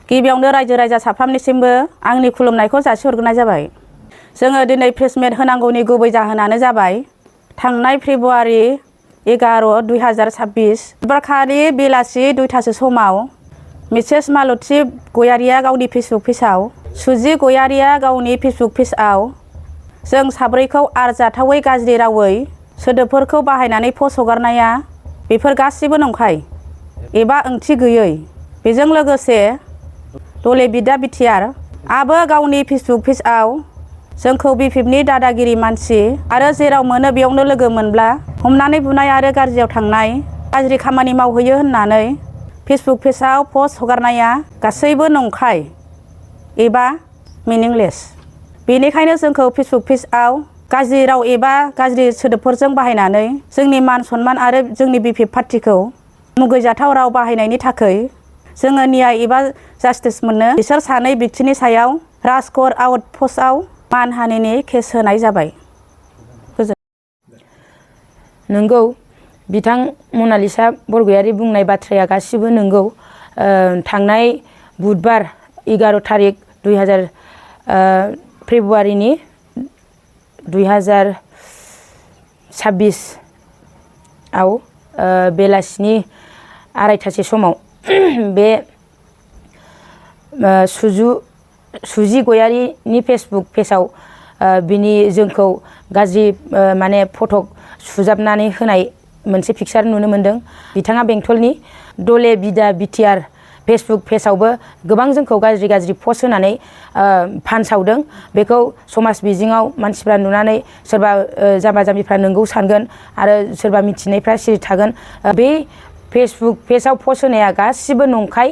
गिबियावनो रायजो राजा साफ्रोमनिसिमबो आंनि खुलुमनायखौ जासिहरग्रोनाय जाबाय। जोङो दिनै प्रेस मिट होनांगौनि गुबै जाहोनानो जाबाय थांनाय फेब्रुवारि 11, 2026 बुधबारखालि बेलासि 2टासो समाव मिसेस मालती गयारिया गावनि फेसबुक पेजआव, सुजि गयारिया गावनि फेसबुक पेजआव जों साब्रैखौ आरजाथावै गाज्रि रावै सोदोबफोरखौ बाहायनानै पस्ट हगारनाया बेफोर गासिबो नंखाय एबा ओंथि गैयै। बेजों लोगोसे दले बिदा बिटिआर आबो गावनि फेसबुक पेजआव जोंखौ बिपिएफनि दादागिरि मानसि आरो जेराव मोनो बेयावनो लोगो मोनब्ला हमनानै बुनाय आरो गाज्रियाव थांनाय गाज्रि खामानि मावहैयो होननानै फेसबुक पेजआव पस्ट हगारनाया गासैबो नंखाय एबा मिनिंलेस। बेनिखायनो जोंखौ फेसबुक पेजआव गाज्रि राव एबा गाज्रि सोदोबफोरजों बाहायनानै जोंनि मान सन्मान आरो जोंनि बिपिएफ पार्टिखौ मुगैजाथाव राव बाहायनायनि थाखाय जोङो न्याय एबा जास्टिस मोननो बिसोर सानै व्यक्तिनि सायाव राजक'ट आउटपस्टआव मानहानिनि केस होनाय जाबाय। नंगौ, बिथां मनालिसा बरगयारी बुंनाय बाथ्राया गासिबो नंगौ। थांनाय बुधबार 11 थारिख 2000 2026 आव बेलासिनि 2:30 समाव बे सुजि गयारिनि फेसबुक पेजआव बिनि जोंखौ गाज्रि माने फटक सुजाबनानै होनाय मोनसे पिक्सार नुनो मोनदों। बिथाङा बेंटलनि दले बिदा बिटिआर फेसबुक पेजआवबो गोबां जोंखौ गाज्रि गाज्रि पस्ट होनानै फानसावदों। बेखौ समाज बिजोङाव मानसिफ्रा नुनानै सोरबा जाम्बा जाम्बिफ्रा नंगौ सानगोन आरो सोरबा मिथिनायफ्रा सिरि थागोन। बे फेसबुक पेजआव पस्ट होनाया गासिबो नंखाय।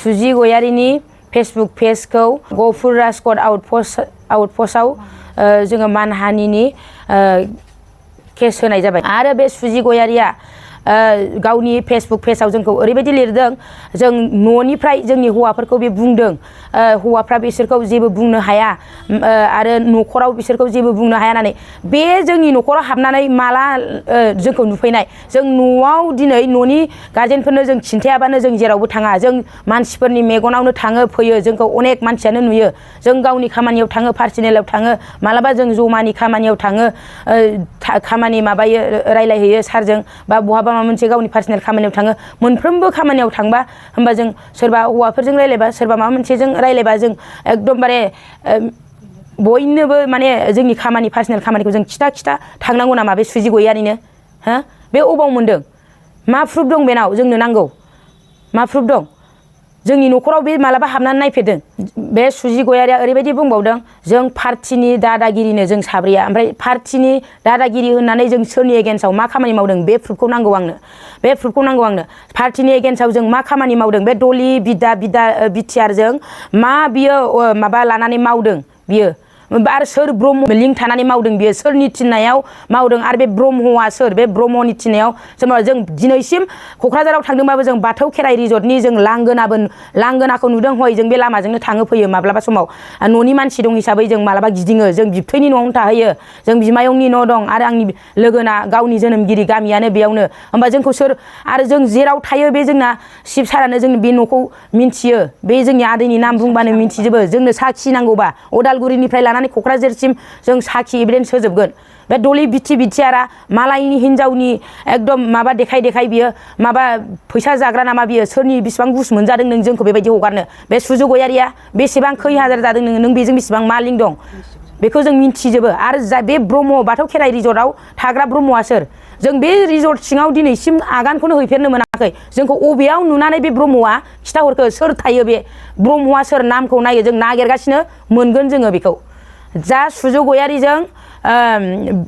सुजि गयारिनि फेसबुक पेजखौ गफुर राजक'ट आउटपस्टआव जोङो मानहानिनि केस होनाय जाबाय। आरो बे सुजि गयारिया गावनि फेसबुक पेजआव जोंखौ ओरैबायदि लिरदों, जों न'निफ्राय जोंनि हौवाफोरखौ बे बुंदों, हौवाफ्रा बिसोरखौ जेबो बुंनो हाया आरो न'खराव बिसोरखौ जेबो बुंनो हाया होननानै। बे जोंनि न'खराव हाबनानै माला जोंखौ नुफैनाय? जों न'आव दिनै न'नि गार्जेनफोरनो जों खिन्थायाबानो जों जेरावबो थाङा। जों मानसिफोरनि मेगनावनो थाङो फैयो, जोंखौ अनेक मानसियानो नुयो। जों गावनि खामानियाव थाङो, पार्सनेलाव थाङो, मालाबा जों जमानि खामानियाव थाङो, खामानि माबायो रायलायहैयो सारजों बा बहाबा माबा मोनसे गावनि पार्सनेल खामानियाव थाङो। मोनफ्रोमबो खामानियाव थांबा होमबा जों सोरबा हौवाफोरजों रायलायबा सोरबा माबा मोनसेजों रायलायबा जों एकदमबारे बयनोबो माने जोंनि खामानि पार्सनेल खामानिखौ जों खिथा थांनांगौ नामा बे सुजि गयारिनो? हो, बे अबाव मोनदों? मा प्रुफ दं बेनाव? जोंनो नांगौ। मा प्रुफ दं? जोंनि न'खराव बे मालाबा हाबनानै नायफेरदों? बे सुजि गयारिया ओरैबायदि बुंबावदों, जों पार्टिनि दादागिरिनो जों साब्रैया। ओमफ्राय पार्टिनि दादागिरि होननानै जों सोरनि एगेन्स्टआव मा खामानि मावदों? बे प्रुफखौ नांगौ आंनो। बे प्रुफखौ नांगौ आंनो। पार्टिनि एगेन्स्टआव जों मा खामानि मावदों? बे दलि बिदा बिटिआरजों मा बियो माबा लानानै मावदों बियो? आरो सोर ब्रह्म लिंक थानानै मावदों बियो? सोरनि थिननायाव मावदों? आरो बे ब्रह्मआ सोर? बे ब्रह्मनि थिननायाव जेनेबा जों दिनैसिम क'क्राझाराव थांदोंबाबो जों बाथौ खेराइ रिजर्टनि जों लांगोनाखौ नुदों। हय जों बे लामाजोंनो थाङो फैयो माब्लाबा समाव। न'नि मानसि दं हिसाबै जों मालाबा गिदिङो। जों बिबथैनि न'आवनो थाहैयो। जों बिमायंनि न' दं आरो आंनि लोगोना गावनि जोनोमगिरि गामियानो बेयावनो। होमबा जोंखौ सोर? आरो जों जेराव थायो बे जोंना शिब सारानो जों बे न'खौ मिन्थियो। बे जोंनि आदैनि नाम बुंबानो मिन्थिजोबो। जोंनो साखि नांगौबा अदालगुरिनिफ्राय लानानै क'क्राझारसिम जों साखि एभिडेन्स होजोबगोन। बे दलि बिटिआरा मालायनि हिनजावनि एकदम माबा देखाय बियो माबा फैसा जाग्रा नामा बियो? सोरनि बेसेबां घुस मोनजादों नों जोंखौ बेबायदि हगारनो? बे सुजि गयारिया बेसेबां खै हाजार जादों नों बेजों बेसेबां मा लिंक दं? बेखौ जों मिन्थिजोबो। आरो बे ब्रह्म बाथौ खेराइ रिजर्टआव थाग्रा ब्रह्मआ सोर? जों बे रिजर्ट सिङाव दिनैसिम आगानखौनो हैफेरनो मोनाखै। जोंखौ अबेयाव नुनानै बे ब्रह्मआ खिथाहरखो? सोर थायो बे ब्रह्मआ सोर? नामखौ नायो, जों नागिरगासिनो मोनगोन जोङो बेखौ। जा सुजि गयारिजों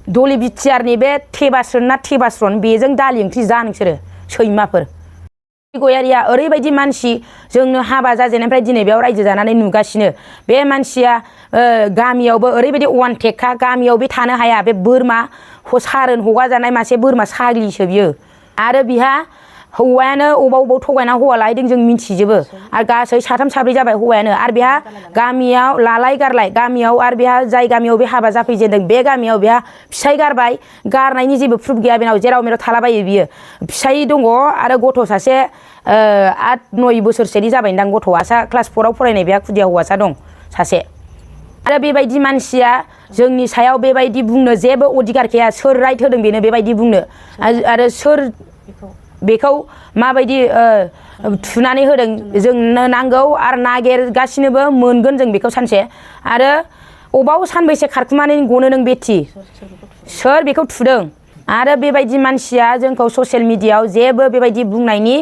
दलि बिटिआरनि बे थेबास्रोन ना थेबास्रन बेजों दालि ओंख्रि जा नोंसोरो सैमाफोर। गयारिया ओरैबायदि मानसि, जोंनो हाबा जाजेननायनिफ्राय दिनै बेयाव रायजो जानानै नुगासिनो। बे मानसिया गामियावबो ओरैबायदि अवानटेकखा, गामियाव बे थानो हाया। बे बोरमा सारोन हगारजानाय मासे बोरमा साग्लिसो बियो। आरो बिहा हौवायानो अबाव थगायना हौवा लायदों जों मिथिजोबो आरो गासै साथाम साब्रै जाबाय हौवायानो आरो बेहा गामियाव लालाय गारलाय गामियाव आरो बेहा जाय गामियाव बे हाबा जाफैजेनदों बे गामियाव बेहा फिसाय गारबाय गारनायनि जेबो प्रुफ गैया बेनाव जेराव मेराव थालाबायो बियो फिसाय दङ आरो गथ' सासे 8-9 बोसोरसोनि जाबायदां गथ'आ क्लास 4 आव फरायनाय बेहा खुदिया हौवासा दं सासे आरो बेबायदि मानसिया जोंनि सायाव बेबायदि बुंनो जेबो अधिकार गैया सोर राइट होदों बेनो बेबायदि बुंनो आरो सोर बेखौ माबायदि थुनानै होदों जोंनो नांगौ आरो नागिरगासिनोबो मोनगोन जों बेखौ सानसे आरो अबाव सानबैसे खारखुमानानै गनो नों बेथि सोर बेखौ थुदों आरो बेबायदि मानसिया जोंखौ ससियेल मिडियायाव जेबो बेबायदि बुंनायनि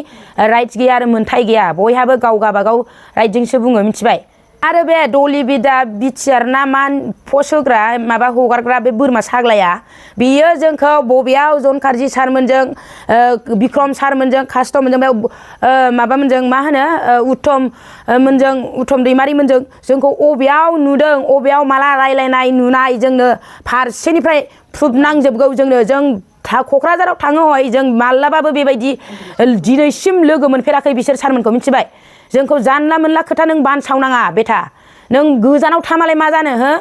राइट्स गैया आरो मोनथाय गैया बयहाबो गाव गाबागाव राइटजोंसो बुङो मिथिबाय आरो बे डलि बिदा बिटिआर ना मा पस्ट होग्रा माबा हगारग्रा बे बोरमा साग्लाया बियो जोंखौ बबेयाव जनकार्जि सारमोनजों बिक्रम सारमोनजों कास्टमोनजों माबामोनजों मा होनो उत्तम दैमारिमोनजों जोंखौ अबेयाव नुदों अबेयाव माला रायलायनाय नुनाय जोंनो फारसेनिफ्राय प्रुफ नांजोबगौ जोंनो जों क'क्राझाराव थाङो हय जों माब्लाबाबो बेबायदि दिनैसिम लोगो मोनफेराखै बिसोर सारमोनखौ मिथिबाय जोंखौ जानला मोनला खोथा नों बानसावनाङा बेटा नों गोजानाव थामालाय मा जानो हो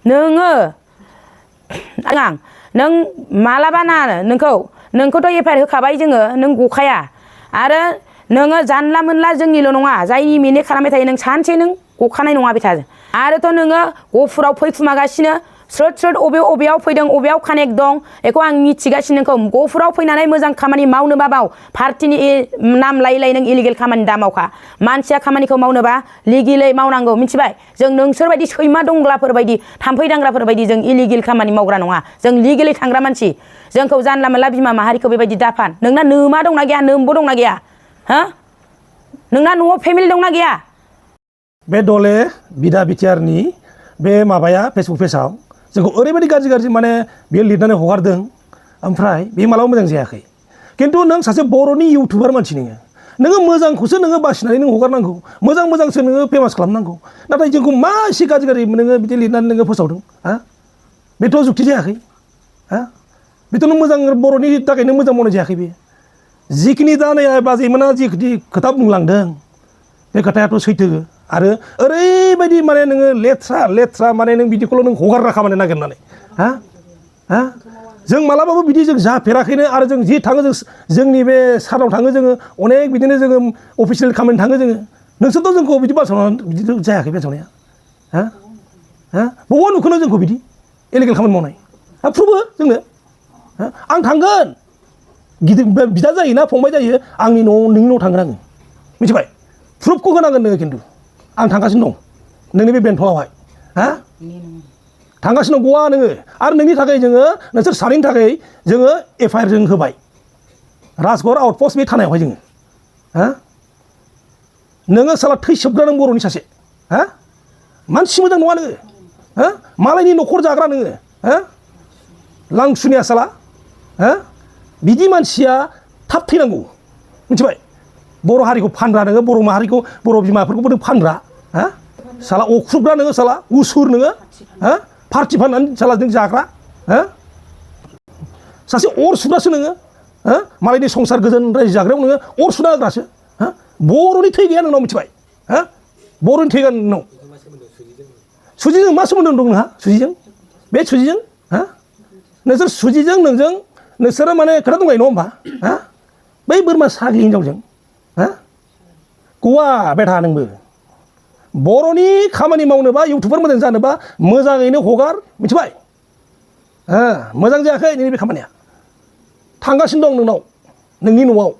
नोङो नों मालाबा ना नोंखौथ' एफआइआर होखाबाय जोङो नों गखाया आरो नोङो जानला मोनला जोंनिल' नङा जायनि मेनेज खालामबाय थायो नों सानसे नों गखानाय नङा बेटा आरोथ' नोङो गफुराव फैखुमागासिनो स्रोद अबेयाव फैदों अबेयाव कानेक्ट दं बेखौ आं मिथिगासिनो नोंखौ गफुराव फैनानै मोजां खामानि मावनोबा माव पार्टिनि नाम लायै नों इलिगेल खामानि दा मावखा मानसिया खामानिखौ मावनोबा लिगेलै मावनांगौ मिथिबाय जों नोंसोरबायदि सैमा दंग्लाफोर बायदि थाम्फै दांग्राफोर बायदि जों इलिगेल खामानि मावग्रा नङा जों लिगेलै थांग्रा मानसि जोंखौ जानला मोनला बिमा माहारिखौ बेबायदि दाफान नोंना नोमा दंना गैया नोमबो दंना गैया हो नोंना न'आव फेमिलि दंना गैया बे डले बिदा बिटिआरनि बे माबाया फेसबुक पेजआव जोंखौ ओरैबायदि गाज्रि माने बेयो लिरनानै हगारदों ओमफ्राय बे मालाबा मोजां जायाखै खिन्थु नों सासे बर'नि इउटुबार मानसि नोङो मोजांखौसो नोङो बासिनानै नों हगारनांगौ मोजांसो नोङो फेमास खालामनांगौ नाथाय जोंखौ मा एसे गाज्रि नोङो बिदि लिरनानै नोङो फोसावदों हा बेथ' जुक्ति जायाखै हा बेथ' नों मोजां बर'नि थाखाय नों मोजां मावनाय जायाखै बे जिखिनि दा नै बाजैमोना जिखिनि खोथा बुंलांदों बे खोथायाथ' सैथो आरो ओरैबायदि माने नोङो लेथ्रा माने नों बिदिखौल' नों हगारग्रा खामानि नागिरनानै हा जों मालाबाबो बिदि जों जाफेराखैनो आरो जों जि थाङो जोंनि बे सारनाव थाङो जोङो अनेक बिदिनो जोङो अफिसियेल खामानि थाङो जोङो नोंसोरथ' जोंखौ बिदि बासावनानै बिदि जायाखै बासावनाया बबाव नुखोनो जोंखौ बिदि इलिगेल खामानि मावनाय प्रुफ जोंनो आं थांगोन गिदिर बिदा जायोना फंबाय जायो आंनि न'आव नोंनि न'आव थांगोन आङो मिथिबाय प्रुफखौ होनांगोन नोङो खिन्थु आं थांगासिनो दं नोंनि बे बेंटलावहाय थांगासिनो दं गवा नोङो आरो नोंनि थाखाय जोङो नोंसोर सानैनि थाखाय जोङो एफआइआर जों होबाय राजगड़ आउटपस्ट बे थानायावहाय जोङो नोङो साला थैसोबग्रा नों बर'नि सासे मानसि मोजां नङा नोङो मालायनि न'खर जाग्रा नोङो लांसुनिया साला बिदि मानसिया थाब थैनांगौ मिथिबाय बर' हारिखौ फानग्रा नोङो बर' माहारिखौ बर' बिमाफोरखौबो नों फानग्रा साला अख्रुबग्रा नोङो साला उसुर नोङो पार्टि फाननानै साला नों जाग्रा सासे अर सुग्रासो नोङो मालायनि संसार गोजोन रायजो जाग्रायाव नोङो अर सुना होग्रासो बर'नि थै गैया नोंनाव मिथिबाय बर'नि थै गैया नोंनाव सुजिजों मा सोमोन्दो दं नोंहा सुजिजों बे सुजिजों नोंसोर सुजिजों नोंसोरो माने खोथा दंलायो नङा होमबा बै बोरमा सागि हिनजावजों गवा बेटा नोंबो बर'नि खामानि मावनोबा इउटुबार मोजां जानोबा मोजाङैनो हगार मिथिबाय मोजां जायाखै नोंनि बे खामानिया थांगासिनो दं नोंनाव नोंनि न'आव